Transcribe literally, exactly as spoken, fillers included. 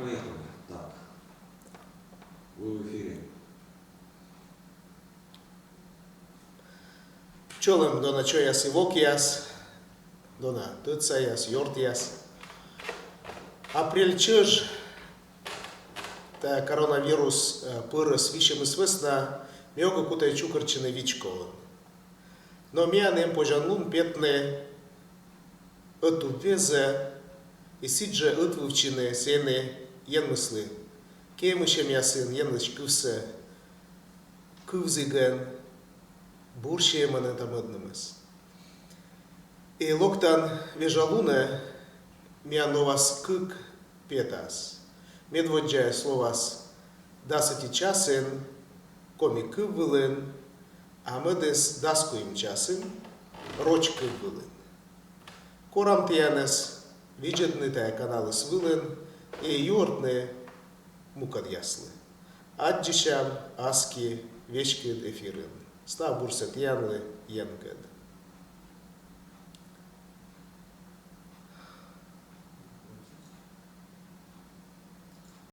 Поехали. Так. Вы в эфире. Чолӧм, дона чойяс и вокъяс, дона тӧдсаяс, ёртъяс. Апрель чӧж, тайӧ коронавирус э, пырыс висьӧмыс вӧсна, ме ог кутӧй чукӧртчыны вичкоын. Но миян эм позянлун петны ӧтуввезйӧ и сідзжӧ ӧтвывтчыны сэні Енмыслы кемысьӧмъясын, Енлысь кывсӧ кывзігӧн, бур сиӧмӧн да мӧднымӧс. И локтан вежа лунӧ миян лоас кык петас. Медводдзаяс лоас дас ӧти часын коми кыв вылын, а мӧдыс дас куим часын роч кыв вылын. Корам тіянӧс видзӧдны тайӧ каналыс вылын и юӧртны мукӧдъяслы. Аддзысям аски веськыд эфирын. Став бурсӧ тіянлы, Енкӧд.